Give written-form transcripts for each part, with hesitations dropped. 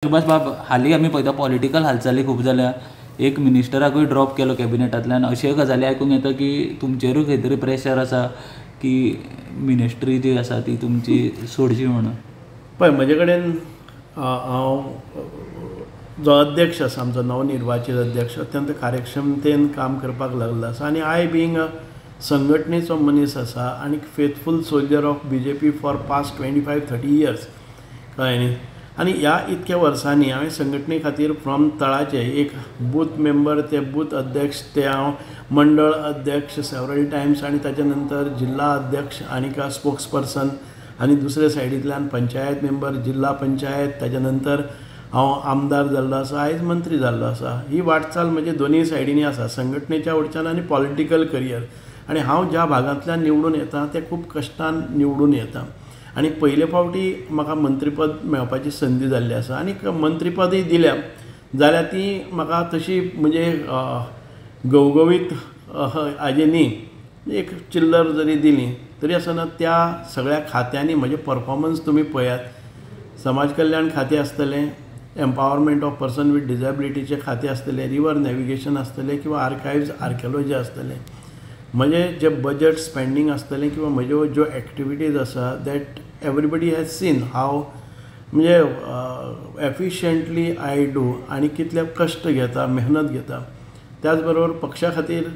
सुभाष बाब, हालीं आमी पळयता पॉलिटिकल हालचाली खूब जाल्या. एक मिनिस्टराकूय ड्रॉप केलो कॅबिनेटांतल्यान. अश्यो गजाली आयकूंक येता की तुमचेरूय खंय तरी प्रेशर आसा की मिनिस्ट्री जी आसा ती तुमची सोडची म्हणून. पळय, म्हजे कडेन हांव जो अध्यक्ष आसा, आमचो नवनिर्वाचीत अध्यक्ष, अत्यंत कार्यक्षमतेन काम करपाक लागलो आसा आनी I being संघटनेचो मनीस आसा आनी faithful soldier of BJP for past 25-30 years, कळ्ळें न्ही. आनी ह्या इतक्या वर्सांनी हांवें संघटने खातीर फ्रॉम तळाचे एक बूथ मेंबर ते बूथ अध्यक्ष ते हांव मंडळ अध्यक्ष सेवरल टायम्स आनी ताच्या नंतर जिल्हा अध्यक्ष आनी स्पोक्स पर्सन आनी दुसरे सायडींतल्यान पंचायत मेंबर, जिल्हा पंचायत, ताच्या नंतर हांव आमदार जाल्लो आसा, आयज मंत्री जाल्लो आसा. ही वाटचाल म्हजी दोनूय सायडींनी आसा, संघटनेच्या वटच्यान आनी पॉलिटिकल करियर. आनी हांव ज्या भागांतल्यान निवडून येता ते खूब कश्टान निवडून येता आनी पयले फावटी म्हाका मंत्रीपद मेळपाची संदी जाल्ली आसा आनी मंत्रीपदय दिल्या जाल्यार ती म्हाका तशी म्हणजे गवगवीत हाजी न्ही, एक चिल्लर जरी दिली तरी आसतना त्या सगळ्या खात्यांनी म्हजें परफॉर्मन्स तुमी पळयात. समाज कल्याण खातें आसतलें, एम्पावरमेंट ऑफ पर्सन वीथ डिजेबिलिटीचें खातें आसतलें, रिवर नॅविगेशन आसतलें किंवा आर्कायव्स आर्किओलॉजी आसतलें. म्हजें जें बजट स्पेंडींग आसतलें किंवा म्हज्यो ज्यो एक्टिविटीज आसा that everybody has seen how म्हणजे एफिशियंटली I do आनी कितले कश्ट घेता, मेहनत घेता. त्याच बरोबर पक्षा खातीर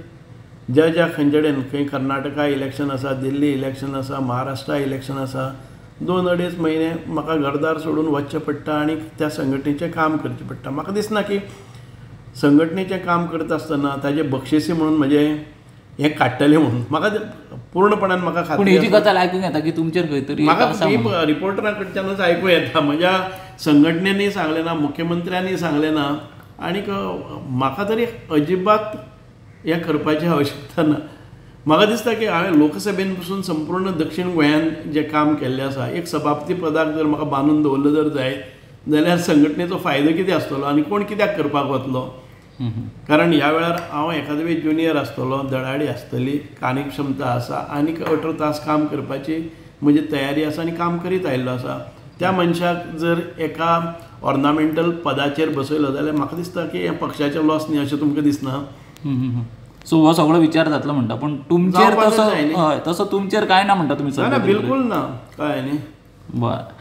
ज्या ज्या खंयचे कडेन खंय कर्नाटका इलेक्शन आसा, दिल्ली इलेक्शन आसा, महाराष्ट्रा इलेक्शन आसा, 2-2.5 म्हयने म्हाका घरदार सोडून वचचें पडटा आनी त्या संघटनेचें काम करचें पडटा. म्हाका दिसना की संघटनेचें काम करता आसतना ताजें बक्षिसी म्हणून म्हजें हें काडटलें म्हणून म्हाका पूर्णपणान म्हाका खात्री. पूण ही गजाल आयकूंक येता की तुमचेर खंय तरी म्हाका रिपोर्टरां कडच्यानूच आयकूं येता. म्हज्या संघटनेनी सांगलें ना, मुख्यमंत्र्यांनी सांगलें ना आनीक म्हाका तरी अजिबात हें करपाची आवश्यकता ना. म्हाका दिसता की हांवें लोकसभेन पसून संपूर्ण दक्षिण गोंयांत जें काम केल्लें आसा, एक सभापती पदाक जर म्हाका बांदून दवरलो जर जायत जाल्यार संघटनेचो फायदो कितें आसतलो आनी कोण कित्याक करपाक वतलो. कारण ह्या वेळार हांव एखादे वेळ ज्युनियर आसतलो, धडाडी आसतली, कार्यक्षमता आसा आनीक 18 तास काम करपाची म्हजी तयारी आसा आनी काम करीत आयिल्लो आसा. त्या मनशाक जर एका ऑर्नामेंटल पदाचेर बसयलो जाल्यार म्हाका दिसता की हें पक्षाचें लॉस न्ही अशें तुमकां दिसना. सो हो सगळो विचार जातलो म्हणटा, पूण तुमचेर तसो हय तसो तुमचेर कांय ना म्हणटा तुमी? ना, बिलकूल ना, कळ्ळें न्ही. बरें.